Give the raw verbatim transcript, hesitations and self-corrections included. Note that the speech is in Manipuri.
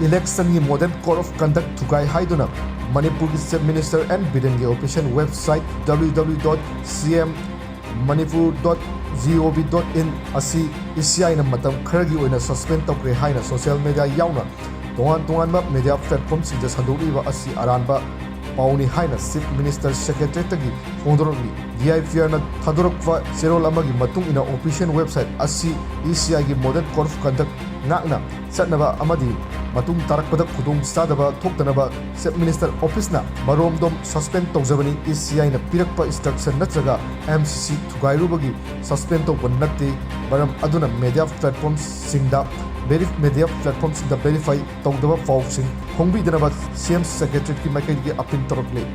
Election ꯒꯤ Model Code of Conduct ꯊꯨꯒꯥꯏ ꯍꯥꯏꯗꯨꯅ ꯃꯅꯤꯄꯨꯔꯒꯤ Chief Minister N ꯕꯤꯔꯦꯟꯒꯤ official website W W W dot C M Manipur dot G O V dot in ꯑꯁꯤ E C I ꯅ ꯃꯇꯝ ꯈꯔꯒꯤ ꯑꯣꯏꯅ suspend ꯇꯧꯈ꯭ꯔꯦ ꯍꯥꯏꯅ social media ꯌꯥꯎꯅ ꯇꯣꯉꯥꯟ ꯇꯣꯉꯥꯟꯕ media platform ꯁꯤꯡꯗ ꯁꯟꯗꯣꯛꯂꯤꯕ ꯑꯁꯤ ꯑꯔꯥꯟꯕ ꯄꯥꯎꯅꯤ ꯍꯥꯏꯅ Chief Minister Secretariat ꯇꯒꯤ ꯐꯣꯡꯗꯣꯔꯛꯂꯤ꯫ D I P R ꯅ ꯊꯥꯗꯣꯔꯛꯄ ꯆꯦꯔꯣꯜ ꯑꯃꯒꯤ ꯃꯇꯨꯡ ꯏꯟꯅ, official website ꯑꯁꯤ E C I ꯒꯤ Model Code of Conduct ꯉꯥꯛꯅ ꯆꯠꯅꯕ ꯑꯃꯗꯤ ꯃꯇꯨꯡ ꯇꯥꯔꯛꯄꯗ ꯈꯨꯗꯣꯡ ꯆꯥꯗꯕ ꯊꯣꯛꯇꯅꯕ Chief Minister Office ꯅ ꯃꯔꯣꯝꯗꯣꯝ suspend ꯇꯧꯖꯕꯅꯤ꯫ E C I ꯅ ꯄꯤꯔꯛꯄ instruction ꯅꯠꯇ꯭ꯔꯒ M C C ꯊꯨꯒꯥꯏꯔꯨꯕꯒꯤ suspend ꯇꯧꯕ ꯅꯠꯇꯦ꯫ ꯃꯔꯝ ꯑꯗꯨꯅ media platform ꯁꯤꯡꯗ veri-, media platform ꯁꯤꯡꯗ verify ꯇꯧꯗꯕ ꯄꯥꯎꯁꯤꯡ ꯐꯣꯡꯕꯤꯗꯅꯕ C M Secretariat ꯀꯤ ꯃꯥꯏꯀꯩꯗꯒꯤ appeal ꯇꯧꯔꯛꯂꯤ꯫